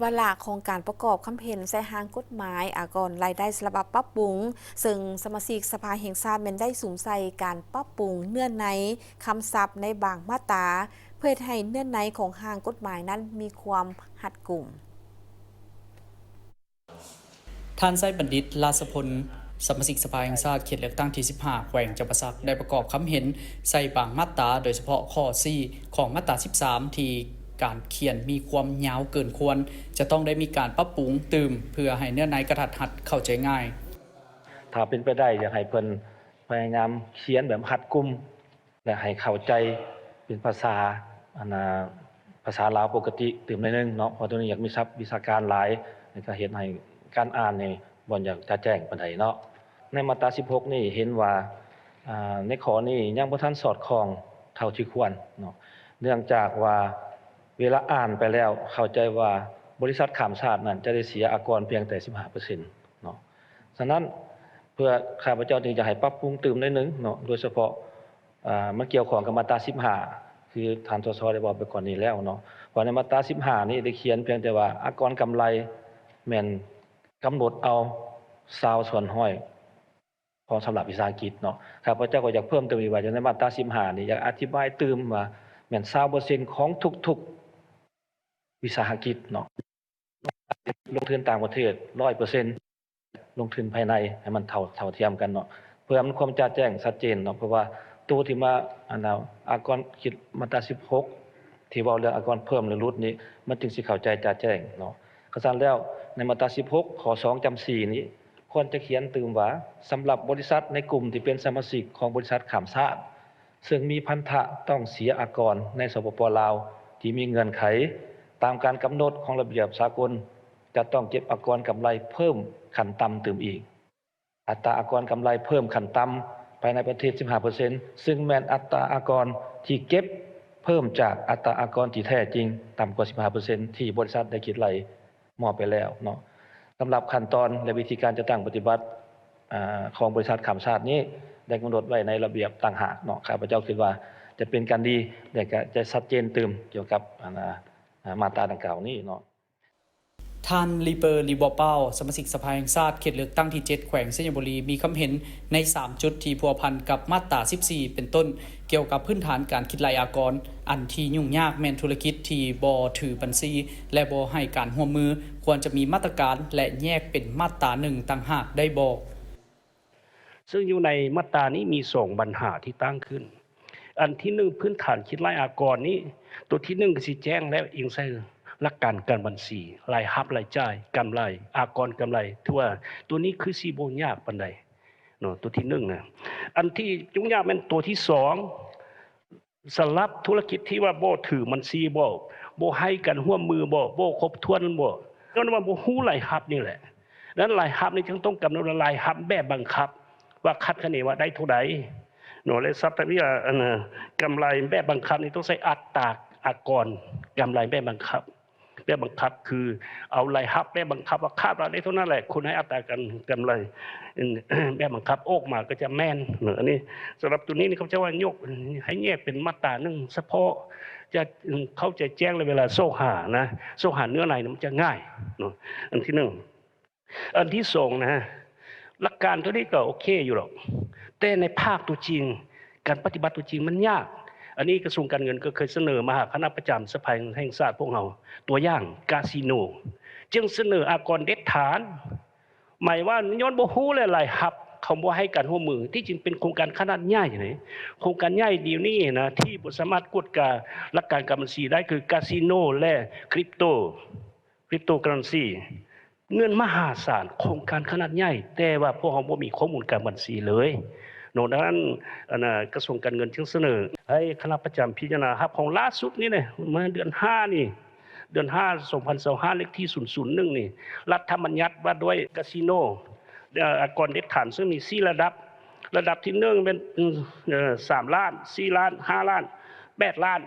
ວາລະຂອງການປະກອບຄຳເຫັນໃສ່ຮ່າງກົດໝາຍອາກອນລາຍໄດ້ສະບັບປັບປຸງ, ເຊິ່ງສະມາຊິກສະພາແຫ່ງຊາດແມ່ນໄດ້ສຸມໃສ່ການປັບປຸງເນື້ອໃນຄຳສັບໃນບາງມາດຕາ ເພື່ອເຮັດໃຫ້ເນື້ອໃນຂອງຮ່າງກົດໝາຍນັ້ນມີຄວາມຮັດກຸມ. ທ່ານ ໄຊບັນດິດ ລາຊະພົນ ສະມາຊິກສະພາແຫ່ງຊາດເຂດເລືອກຕັ້ງທີສິບຫ້າ ແຂວງຈຳປາສັກ ໄດ້ປະກອບຄຳເຫັນໃສ່ບາງມາດຕາ, ໂດຍສະເພາະຂໍ້ສີ່ຂອງມາດຕາສິບສາມ ທີ່ການຂຽນມີຄວາມຍາວເກີນຄວນ, ຈະຕ້ອງໄດ້ມີການປັບປຸງຕື່ມ ເພື່ອໃຫ້ເນື້ອໃນກະທັດຮັດເຂົ້າໃຈງ່າຍ. ຖ້າເປັນໄປໄດ້ ຢາກໃຫ້ເພິ່ນພະຍາຍາມຂຽນແບບຮັດກຸມ ແລະ ໃຫ້ເຂົ້າໃຈເປັນພາສາ ອັນນ່າ ພາສາລາວປົກກະຕິຕື່ມໜ້ອຍໜຶ່ງເນາະ, ເພາະໂຕນີ້ຢາກມີສັບວິຊາການຫຼາຍ ແລ້ວກໍເຮັດໃຫ້ການອ່ານນີ້ບໍ່ຢາກຈະແຈ້ງປານໃດເນາະ. ໃນມາດຕາສິບຫົກນີ້ເຫັນວ່າ ອາ ໃນຂໍ້ນີ້ຍັງບໍ່ທັນສອດຄ່ອງເທົ່າທີ່ຄວນເນາະ, ເນື່ອງຈາກວ່າເວລາອ່ານໄປແລ້ວເຂົ້າໃຈວ່າບໍລິສັດຂ້າມຊາດນັ້ນຈະໄດ້ເສຍອາກອນພຽງແຕ່ສິບຫ້າເປີເຊັນເນາະ. ສະນັ້ນ ເພື່ອ ຂ້າພະເຈົ້າຈຶ່ງຢາກໃຫ້ປັບປຸງຕື່ມໜ້ອຍໜຶ່ງເນາະ, ໂດຍສະເພາະ ອາ ມັນກ່ຽວຂ້ອງກັບມາດຕາສິບຫ້າ ຄືທ່ານ ສສ ໄດ້ເວົ້າໄປກ່ອນນີ້ແລ້ວເນາະ, ເພາະໃນມາດຕາສິບຫ້ານີ້ໄດ້ຂຽນພຽງແຕ່ວ່າອາກອນກຳໄລແມ່ນກຳນົດເອົາຊາວສ່ວນຮ້ອຍຂອງສຳລັບວິສາຫະກິດເນາະ. ຂ້າພະເຈົ້າກໍຢາກເພີ່ມເຕີມອີກວ່າ ຢູ່ໃນມາດຕາສິບຫ້ານີ້ ຢາກອະທິບາຍຕື່ມວ່າແມ່ນຊາວເປີເຊັນຂອງທຸກໆວິສາຫະກິດເນາະ. ລົງທຶນຕ່າງປະເທດຮ້ອຍເປີເຊັນ ລົງທຶນພາຍໃນໃຫ້ມັນເທົ່າ ເທົ່າທຽມກັນເນາະ, ເພື່ອໃຫ້ມັນຄວາມຈະແຈ້ງຊັດເຈນເນາະ. ເພາະວ່າໂຕທີ່ມາ ອັນນ່າ ອາກອນ ຄິດມາດຕາສິບຫົກ ທີ່ເວົ້າເລື່ອງອາກອນເພີ່ມ ຫຼື ຫຼຸດນີ້ ມັນຈຶ່ງຊິເຂົ້າໃຈຈະແຈ້ງເນາະ. ຄັນຊັ້ນແລ້ວ ໃນມາດຕາສິບຫົກ ຂໍ້ສອງ ຈຳສີ່ນີ້ ຄວນຈະຂຽນຕື່ມວ່າ ສຳລັບບໍລິສັດໃນກຸ່ມທີ່ເປັນສະມາຊິກຂອງບໍລິສັດຂ້າມຊາດ ເຊິ່ງມີພັນທະຕ້ອງເສຍອາກອນໃນ ສປປ ລາວ ທີ່ມີເງື່ອນໄຂຕາມການກຳນົດຂອງລະບຽບສາກົນ ຈະຕ້ອງເກັບອາກອນກຳໄລເພີ່ມຂັ້ນຕ່ຳຕື່ມອີກ. ອັດຕາອາກອນກຳໄລເພີ່ມຂັ້ນຕ່ຳພາຍໃນປະເທດສິບຫ້າເປີເຊັນ ເຊິ່ງແມ່ນອັດຕາອາກອນທີ່ເກັບເພີ່ມຈາກອັດຕາອາກອນທີ່ແທ້ຈິງຕ່ຳກວ່າສິບຫ້າເປີເຊັນ ທີ່ບໍລິສັດໄດ້ຄິດໄລ່ ມອບໄປແລ້ວເນາະ. ສຳລັບຂັ້ນຕອນ ແລະ ວິທີການຈັດຕັ້ງປະຕິບັດ ອາ ຂອງບໍລິສັດຂ້າມຊາດນີ້ ໄດ້ກຳນົດໄວ້ໃນລະບຽບຕ່າງຫາກເນາະ. ຂ້າພະເຈົ້າຄິດວ່າຈະເປັນການດີ ແລະ ກະຈະຊັດເຈນຕື່ມກ່ຽວກັບ ອັນ ອາ ມາດຕາດັ່ງກ່າວນີ້ເນາະ. ທ່ານ ລີເປີ ລີບົວປາວ ສະມາຊິກສະພາແຫ່ງຊາດເຂດເລືອກຕັ້ງທີເຈັດ ແຂວງໄຊຍະບູລີ ມີຄຳເຫັນໃນສາມຈຸດທີ່ພົວພັນກັບມາດຕາສິບສີ່ ເປັນຕົ້ນ ກ່ຽວກັບພື້ນຖານການຄິດໄລ່ອາກອນ, ອັນທີ່ຫຍຸ້ງຍາກແມ່ນທຸລະກິດທີ່ບໍ່ຖືບັນຊີ ແລະ ບໍ່ໃຫ້ການຮ່ວມມື, ຄວນຈະມີມາດຕະການ ແລະ ແຍກເປັນມາດຕາໜຶ່ງຕ່າງຫາກໄດ້ບໍ່? ເຊິ່ງຢູ່ໃນມາດຕານີ້ມີສອງບັນຫາທີ່ຕັ້ງຂຶ້ນ. ອັນທີໜຶ່ງ ພື້ນຖານຄິດໄລ່ອາກອນນີ້, ຕົວທີໜຶ່ງກໍຊິແຈ້ງແລ້ວ ອີງໃສ່ຫຼັກການການບັນຊີ, ລາຍຮັບລາຍຈ່າຍ, ກຳໄລ, ອາກອນກຳໄລ, ຖືວ່າຕົວນີ້ຄືຊິບໍ່ຍາກປານໃດເນາະ, ຕົວທີໜຶ່ງນະ. ອັນທີ່ຫຍຸ້ງຍາກແມ່ນຕົວທີສອງ ສຳລັບທຸລະກິດທີ່ວ່າບໍ່ຖືບັນຊີບໍ, ບໍ່ໃຫ້ການຮ່ວມມືບໍ, ບໍ່ຄົບຖ້ວນບໍ, ຍ້ອນວ່າບໍ່ຮູ້ລາຍຮັບນີ້ແຫຼະ. ດັ່ງນັ້ນລາຍຮັບນີ້ຈຶ່ງຕ້ອງກຳນົດວ່າລາຍຮັບແບບບັງຄັບ ວ່າຄາດຄະເນວ່າໄດ້ເທົ່າໃດເນາະ ແລະ ສັບທະວິ ອັນ ກຳໄລແບບບັງຄັບນີ້ຕ້ອງໃຊ້ອັດຕາອາກອນກຳໄລແບບບັງຄັບ. ແບບບັງຄັບຄືເອົາລາຍຮັບແບບບັງຄັບວ່າຄາດວ່າໄດ້ເທົ່ານັ້ນແຫຼະ ຄູນໃຫ້ອັດຕາການກຳໄລ ແບບບັງຄັບອອກມາກໍຈະແມ່ນເນາະ. ອັນນີ້ສຳລັບຕົວນີ້ນີ້ ຂ້າພະເຈົ້າວ່າຍົກໃຫ້ແຍກເປັນມາດຕາໜຶ່ງສະເພາະ ຈະເຂົ້າໃຈແຈ້ງ ແລະ ເວລາຊອກຫານະ ຊອກຫາເນື້ອໃນນະ ມັນຈະງ່າຍເນາະ ອັນທີໜຶ່ງ. ອັນທີສອງນະ ຫຼັກການຕົວນີ້ກໍໂອເຄຢູ່ດອກ ແຕ່ໃນພາກຕົວຈິງ ການປະຕິບັດຕົວຈິງມັນຍາກ. ອັນນີ້ກະຊວງການເງິນກໍເຄີຍສະເໜີມາຫາຄະນະປະຈຳສະພາແຫ່ງຊາດພວກເຮົາ ຕົວຢ່າງກາຊີໂນ ຈຶ່ງສະເໜີອາກອນເດັດຂາດ ໝາຍວ່າຍ້ອນບໍ່ຮູ້ແຫຼະລາຍຮັບ ເຂົາບໍ່ໃຫ້ການຮ່ວມມື. ທີ່ຈິງເປັນໂຄງການຂະໜາດໃຫຍ່ເດ ໂຄງການໃຫຍ່ດຽວນີ້ນະ ທີ່ບໍ່ສາມາດກວດກາຫຼັກການການບັນຊີໄດ້ຄືກາຊີໂນ ແລະ ຄຣິບໂຕ ຄຣິບໂຕເຄີເຣນຊີ ເງິນມະຫາສານ ໂຄງການຂະໜາດໃຫຍ່ ແຕ່ວ່າພວກເຮົາບໍ່ມີຂໍ້ມູນການບັນຊີເລີຍເນາະ. ດັ່ງນັ້ນ ອັນ ກະຊວງການເງິນຈຶ່ງສະເໜີໃຫ້ຄະນະປະຈຳພິຈາລະນາຮັບຮອງລ່າສຸດນີ້ເດ ເມື່ອເດືອນຫ້ານີ້ ເດືອນຫ້າ ສອງພັນຊາວຫ້າ ເລກທີສູນສູນໜຶ່ງນີ້ ລັດຖະບັນຍັດວ່າດ້ວຍກາຊີໂນ ອາກອນເດັດຂາດ ເຊິ່ງມີສີ່ລະດັບ ລະດັບທີໜຶ່ງແມ່ນ ເອີ ສາມລ້ານ, ສີ່ລ້ານ, ຫ້າລ້ານ, ແປດລ້ານ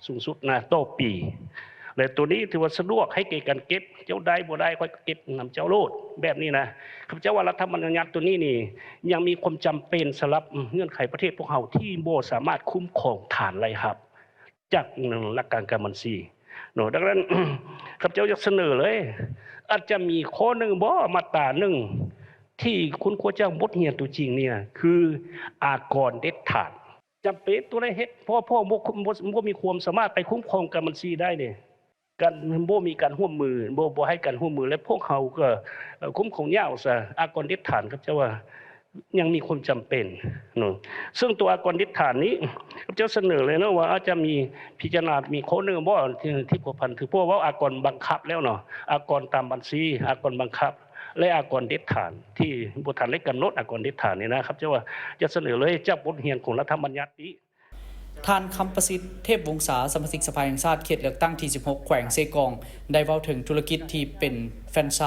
ສູງສຸດນະ ຕໍ່ປີ ແລະ ໂຕນີ້ຖືວ່າສະດວກໃຫ້ແກ່ການເກັບ ເຈົ້າໄດ້ບໍ່ໄດ້ ຂ້ອຍກໍເກັບນຳເຈົ້າໂລດ ແບບນີ້ນະ. ຂ້າພະເຈົ້າວ່າລັດຖະບັນຍັດໂຕນີ້ນີ້ ຍັງມີຄວາມຈຳເປັນສຳລັບເງື່ອນໄຂປະເທດພວກເຮົາ ທີ່ບໍ່ສາມາດຄຸ້ມຄອງຖານລາຍຮັບ ຈາກຫຼັກການການບັນຊີ ເນາະ. ດັ່ງນັ້ນ ຂ້າພະເຈົ້າຢາກສະເໜີເລີຍ ອາດຈະມີຂໍ້ໜຶ່ງບໍ່ ມາດຕາໜຶ່ງ ທີ່ຄຸນຄວນຈາກບົດຮຽນຕົວຈິງນີ້ນະ ຄືອາກອນເດັດຂາດ. ຈຳເປັນຕ້ອງໄດ້ເຮັດ ເພາະ ເພາະບໍ່ ບໍ່ ບໍ່ມີຄວາມສາມາດໄປຄຸ້ມຄອງການບັນຊີໄດ້ເດ້. ການ ບໍ່ມີການຮ່ວມມື ບໍ່ ບໍ່ໃຫ້ການຮ່ວມມື ແລະ ພວກເຮົາກໍ ເອີ ຄຸ້ມຄອງຍາກຊະ. ອາກອນເດັດຂາດ ຂ້າພະເຈົ້າວ່າຍັງມີຄວາມຈຳເປັນເນາະ. ເຊິ່ງຕົວອາກອນເດັດຂາດນີ້ ຂ້າພະເຈົ້າສະເໜີເລີຍເນາະ ວ່າອາດຈະມີ ພິຈາລະນາ ມີຂໍ້ໜຶ່ງບໍ່ ທີ່ ທີ່ພົວພັນ ຄືພວກເວົ້າອາກອນບັງຄັບແລ້ວເນາະ ອາກອນຕາມບັນຊີ ອາກອນບັງຄັບ ແລະ ອາກອນເດັດຂາດ ທີ່ບໍ່ທັນໄດ້ກຳນົດ ອາກອນເດັດຂາດນີ້ນະ ຂ້າພະເຈົ້າວ່າຈະສະເໜີເລີຍ ຈາກບົດຮຽນຂອງລັດຖະບັນຍັດນີ້. ທ່ານ ຄຳປະສິດ ເທບວົງສາ ສະມາຊິກສະພາແຫ່ງຊາດ ເຂດເລືອກຕັ້ງທີສິບຫົກ ແຂວງເຊກອງ ໄດ້ເວົ້າເຖິງທຸລະກິດທີ່ເປັນແຟຣນໄຊ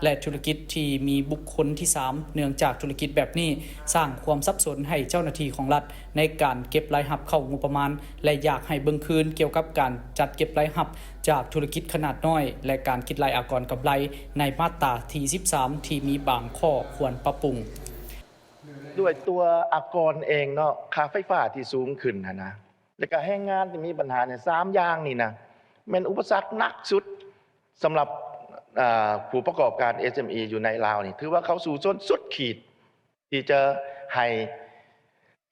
ແລະ ທຸລະກິດທີ່ມີບຸກຄົນທີສາມ ເນື່ອງຈາກທຸລະກິດແບບນີ້ສ້າງຄວາມສັບສົນໃຫ້ເຈົ້າໜ້າທີ່ຂອງລັດ ໃນການເກັບລາຍຮັບເຂົ້າງົບປະມານ ແລະ ຢາກໃຫ້ເບິ່ງຄືນກ່ຽວກັບການຈັດເກັບລາຍຮັບຈາກທຸລະກິດຂະໜາດນ້ອຍ ແລະ ການຄິດໄລ່ອາກອນກຳໄລໃນມາດຕາທີສິບສາມ ທີ່ມີບາງຂໍ້ຄວນປັບປຸງ. ດ້ວຍຕົວອາກອນເອງເນາະ ຄ່າໄຟຟ້າທີ່ສູງຂຶ້ນຫັ້ນນະ ແລ້ວກະແຮງງານທີ່ມີບັນຫາເນຍ ສາມຢ່າງນີ້ນະ ແມ່ນອຸປະສັກໜັກສຸດສຳລັບ ອາ ຜູ້ປະກອບການ ເອສເອັມອີ ຢູ່ໃນລາວນີ້ ຖືວ່າເຂົາສູ້ຊົນສຸດຂີດ ທີ່ຈະໃຫ້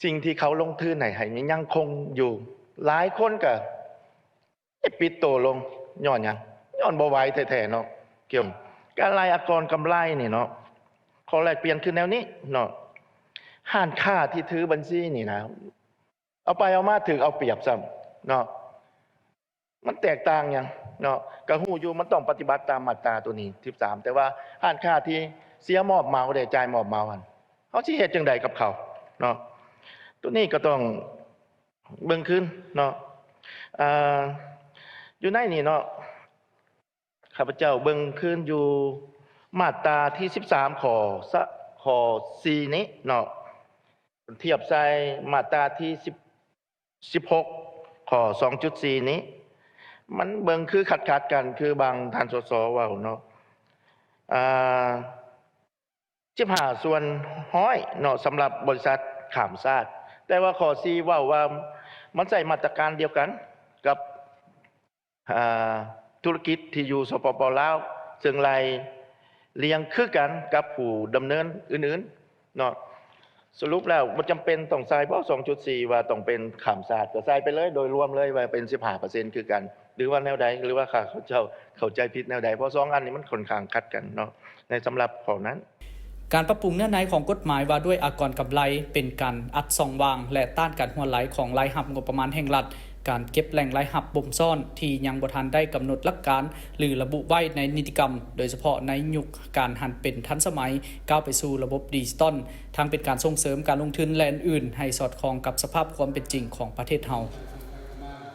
ສິ່ງທີ່ເຂົາລົງທຶນໃຫ້ ໃຫ້ມັນຍັງຄົງຢູ່. ຫຼາຍຄົນກະປິດໂຕລົງ ຍ້ອນຫຍັງ? ຍ້ອນບໍ່ໄຫວແທ້ໆເນາະ. ກ່ຽວກັບການໄລ່ອາກອນກຳໄລນີ້ເນາະ ຂໍ້ແລກປ່ຽນຄືແນວນີ້ເນາະ ຮ້ານຄ້າທີ່ຖືບັນຊີນີ້ນະ ເອົາໄປເອົາມາຖືກເອົາປຽບຊ້ຳເນາະ. ມັນແຕກຕ່າງຫຍັງເນາະ? ກະຮູ້ຢູ່ມັນຕ້ອງປະຕິບັດຕາມມາດຕາໂຕນີ້ ສິບສາມ ແຕ່ວ່າຮ້ານຄ້າທີ່ເສຍມອບເໝົາເດ້ ຈ່າຍມອບເໝົາຫັ້ນ ເຮົາຊິເຮັດຈັ່ງໃດກັບເຂົາເນາະ? ໂຕນີ້ກໍຕ້ອງເບິ່ງຄືນເນາະ. ອາ ຢູ່ໃນນີ້ເນາະ ຂ້າພະເຈົ້າເບິ່ງຄືນຢູ່ມາດຕາທີສິບສາມ ຂໍ້ ສະ ຂໍ້ສີ່ນີ້ເນາະ ທຽບໃສ່ມາດຕາທີສິບ ສິບຫົກ ຂໍ້ສອງຈຸດສີ່ນີ້ ມັນເບິ່ງຄືຂັດໆກັນ ຄືບາງທ່ານ ສສ ເວົ້າເນາະ ອາ ສິບຫ້າສ່ວນຮ້ອຍເນາະ ສຳລັບບໍລິສັດຂ້າມຊາດ ແຕ່ວ່າຂໍ້ສີ່ເວົ້າວ່າມັນໃຊ້ມາດຕະການດຽວກັນກັບ ອາ ທຸລະກິດທີ່ຢູ່ ສປປ ລາວ ເຊິ່ງໄລ່ລຽງຄືກັນກັບຜູ້ດຳເນີນອື່ນໆເນາະ. ສະຫຼຸບແລ້ວບໍ່ຈຳເປັນຕ້ອງໃສ່ບໍ ສອງຈຸດສີ່ ວ່າຕ້ອງເປັນຂ້າມຊາດ ກໍໃສ່ໄປເລີຍ ໂດຍລວມເລີຍວ່າເປັນສິບຫ້າເປີເຊັນຄືກັນ ຫຼືວ່າແນວໃດ ຫຼືວ່າຂ້າພະເຈົ້າເຂົ້າໃຈຜິດແນວໃດ ເພາະສອງອັນນີ້ມັນຂ້ອນຂ້າງຂັດກັນເນາະ ໃນສຳລັບຂໍ້ນັ້ນ. ການປັບປຸງເນື້ອໃນຂອງກົດໝາຍວ່າດ້ວຍອາກອນກຳໄລ ເປັນການອັດຊ່ອງວ່າງ ແລະ ຕ້ານການຮົ່ວໄຫຼຂອງລາຍຮັບງົບປະມານແຫ່ງລັດ, ການເກັບແຫຼ່ງລາຍຮັບບົ່ມຊ້ອນທີ່ຍັງບໍ່ທັນໄດ້ກຳນົດຫຼັກການ ຫຼື ລະບຸໄວ້ໃນນິຕິກຳ, ໂດຍສະເພາະໃນຍຸກການຫັນເປັນທັນສະໄໝ, ກ້າວໄປສູ່ລະບົບດິຈິຕອນ, ທັງເປັນການສົ່ງເສີມການລົງທຶນ ແລະ ອື່ນໆ ໃຫ້ສອດຄ່ອງກັບສະພາບຄວາມເປັນຈິງຂອງປະເທດເຮົາ.